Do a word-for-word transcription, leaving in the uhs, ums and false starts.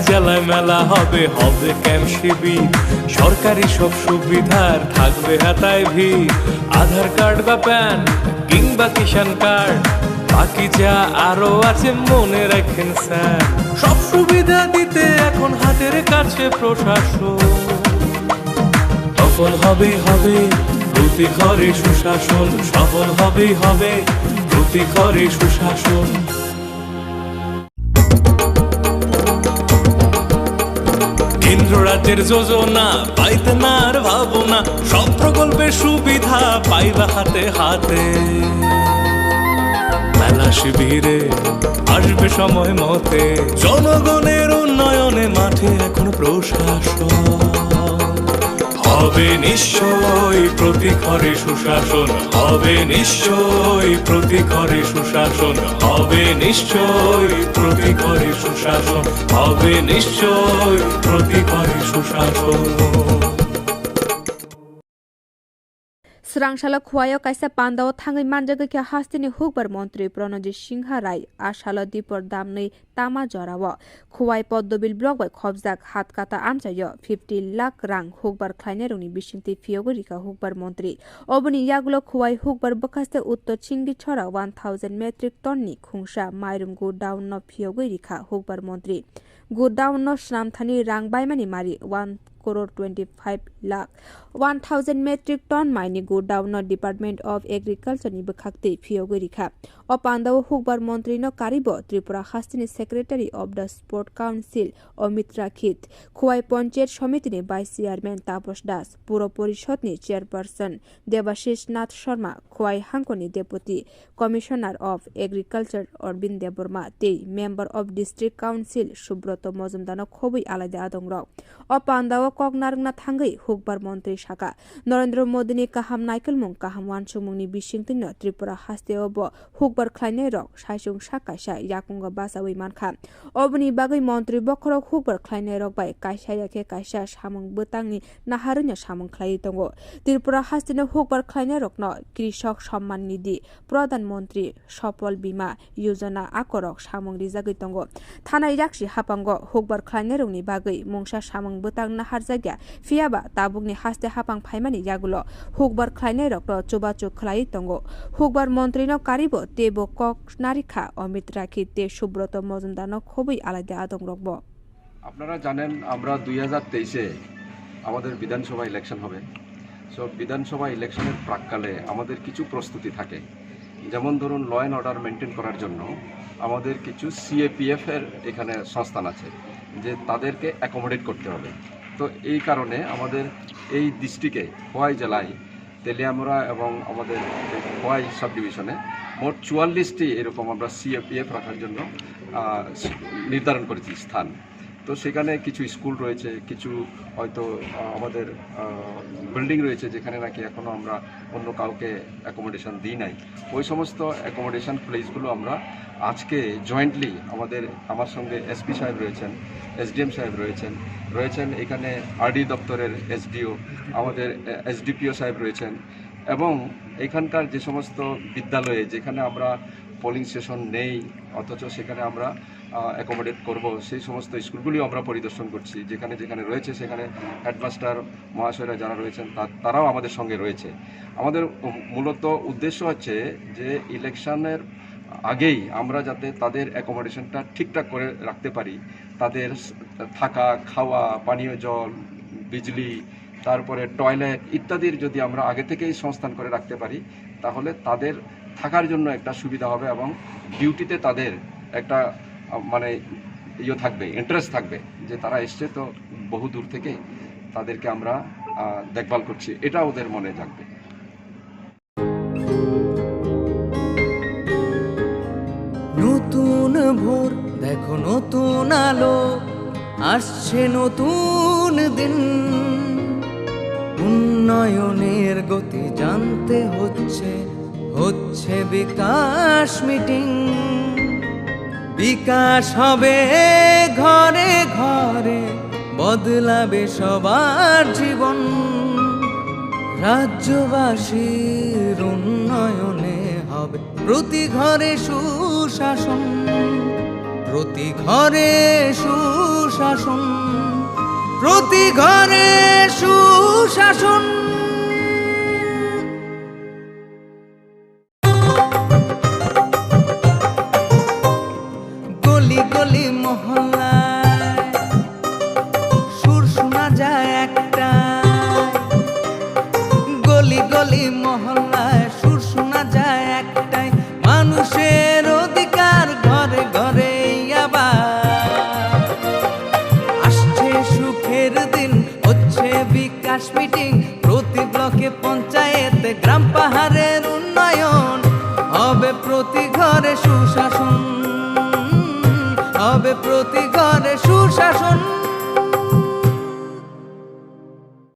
জেলায় মেলা হবে, হবে ক্যাম্প শিবির, সরকারি সব সুবিধার থাকবে হাতায় ভিড়। আধার কার্ড বা প্যান কিংবা কিষাণ কার্ড, বাকি যা আরো আছে মনে রাখেন স্যার। সব সুবিধা দিতে এখন হাতের কাছে প্রশাসন। সফল হবে, হবে প্রতি ঘরে সুশাসন, সফল হবে, হবে প্রতি ঘরে সুশাসন। কেন্দ্র রাজ্যের যোজনা পাইতে না আর ভাবনা, সব প্রকল্পের সুবিধা পাইবা হাতে হাতে। মেলা শিবিরে আসবে সময় মতে, জনগণের উন্নয়নে মাঠে এখন প্রশাসন। হবে নিশ্চয় প্রতি ঘরে সুশাসন, হবে নিশ্চয় প্রতি ঘরে সুশাসন, হবে নিশ্চয় প্রতি ঘরে সুশাসন, হবে নিশ্চয় প্রতি ঘরে সুশাসন। Swrang salo Khowai o kaisa pandao thangwi manjagwi khe hasteni hukbar montri Pranojit Singha Rai a salo dipor damnwi tama jorao Khowai Poddobil block bai khopjak Hatkata amchaio fifty lakh rang hukbar khlainairokni bisingtwi phiyogwi rikha hukbar montri. Oboni yagulo Khowai hukbar bwkhaste Uttor Chingdi chora one thousand metric ton ni khungsa mairum godown no phiyogwi rikha hukbar montri. Godown no swnamthani rang baimani mari one crore twenty five lakh. One thousand metric ton maini godown no Department of Agriculture ni bwkhaktwi phiyogwi rikha. O pandao hukbar montri no karibo Tripura hasteni Secretary of the Sport Council Amit Rakhi, Khowai Panchayat Samiti ni Vice Chairman Taposh Das, Puro Porishod ni Chairperson Debashish Nath Sharma, Khowai hangkoni Deputy Commissioner of Agriculture Arvind Debbarma tei Member of District Council Subroto Mojumdar no khobwi alaida adongrok. O pandao kok narwkna thangwi hukbar montri saka, Narendra Modi ni kaham naikolmung kaham uansukmung ni bisingtwi no Tripura hasteo bo hukbar khlainairok saichung sak kaisa yakungo bachaui mankha. Oboni bagwi montri bokhorok hukbar khlainairok bai kaisa ya khe kaisa samung bwtangni naharwino samung khlaiwi tongo. Tripura hasteni hukbar khlainairokno Krishok Samman Nidhi, Pradhan Mantri Sofal Bima Yojana akorok samung rijagwi tongo. Thanai yaksi haphango hukbar khlainairokni bagwi mungsa samung bwtang naharjakya, phiyaba tabukni haste haphang phaimani yagulo hukbar khlainairokno chubachu khlaiwi tongo. Hukbar montrino karibo teibo kok narikha Amit Rakhi tei Subroto Mojumdarno khobwi alaida adongrokbo. আপনারা জানেন, আমরা দুই হাজার তেইশে আমাদের বিধানসভা ইলেকশন হবে। সো বিধানসভা ইলেকশনের প্রাক্কালে আমাদের কিছু প্রস্তুতি থাকে, যেমন ধরুন, ল অ্যান্ড অর্ডার মেনটেন করার জন্য আমাদের কিছু সিএপিএফ এর এখানে সংস্থান আছে, যে তাদেরকে অ্যাকোমোডেট করতে হবে। তো এই কারণে আমাদের এই ডিস্ট্রিক্টে, খোয়াই জেলায়, তেলিয়ামুড়া এবং আমাদের খোয়াই সাব ডিভিশনে মোট চুয়াল্লিশটি এরকম আমরা সিএপিএফ রাখার জন্য আহ, নির্ধারণ করেছি স্থান। তো সেখানে কিছু স্কুল রয়েছে, কিছু হয়তো আহ, আমাদের বিল্ডিং রয়েছে, যেখানে নাকি এখনো আমরা অন্য কাউকে অ্যাকোমোডেশন দিই নাই। ওই সমস্ত অ্যাকোমোডেশন প্লেসগুলো আমরা আজকে জয়েন্টলি আমাদের, আমার সঙ্গে এসপি সাহেব রয়েছেন, এসডিএম সাহেব রয়েছেন, রয়েছেন এখানে আরডি দপ্তরের এসডিও, আমাদের এসডিপিও সাহেব রয়েছেন, এবং এখানকার যে সমস্ত বিদ্যালয়ে, যেখানে আমরা পোলিং স্টেশন নেই, অথচ সেখানে আমরা অ্যাকোমোডেট করব, সেই সমস্ত স্কুলগুলিও আমরা পরিদর্শন করছি। যেখানে যেখানে রয়েছে, সেখানে হেডমাস্টার মহাশয়রা যারা রয়েছেন, তা-, তারাও আমাদের সঙ্গে রয়েছে। আমাদের মূলত উদ্দেশ্য হচ্ছে যে ইলেকশনের আগেই আমরা যাতে তাদের অ্যাকোমোডেশনটা ঠিকঠাক করে রাখতে পারি, তাদের থাকা, খাওয়া, পানীয় জল, বিজলি, তারপরে টয়লেট ইত্যাদির যদি আমরা আগে থেকেই সংস্থান করে রাখতে পারি, তাহলে তাদের থাকার জন্য একটা সুবিধা হবে এবং ডিউটিতে তাদের একটা, আহ, মানে, ইয়ে থাকবে, ইন্টারেস্ট থাকবে যে তারা এসছে তো বহু দূর থেকে, তাদেরকে আমরা আহ, দেখভাল করছি, এটা ওদের মনে থাকবে। নতুন ভোর, দেখো নতুন আলো, আসছে নতুন দিন। উন্নয়নের গতি জানতে হচ্ছে, হচ্ছে বিকাশ মিটিং। বিকাশ হবে ঘরে ঘরে, বদলাবে সবার জীবন। রাজ্যবাসীর উন্নয়নে হবে প্রতি ঘরে সুশাসন। প্রতি ঘরে সুশাসন, প্রতি ঘরে সুশাসন। গলি গলি মহল্লায় সুর শোনা যায় একটাই, গলি গলি মহল্লায় সুর শোনা যায় একটাই, মানুষের অধিকার ঘরে ঘরে আবার। আসছে সুখের দিন, হচ্ছে বিকাশ মিটিং, প্রতি ব্লকে পঞ্চায়েতে গ্রাম পাহাড়ের উন্নয়ন, হবে প্রতি ঘরে সুশাসন, হবে প্রতি ঘরে সুশাসন।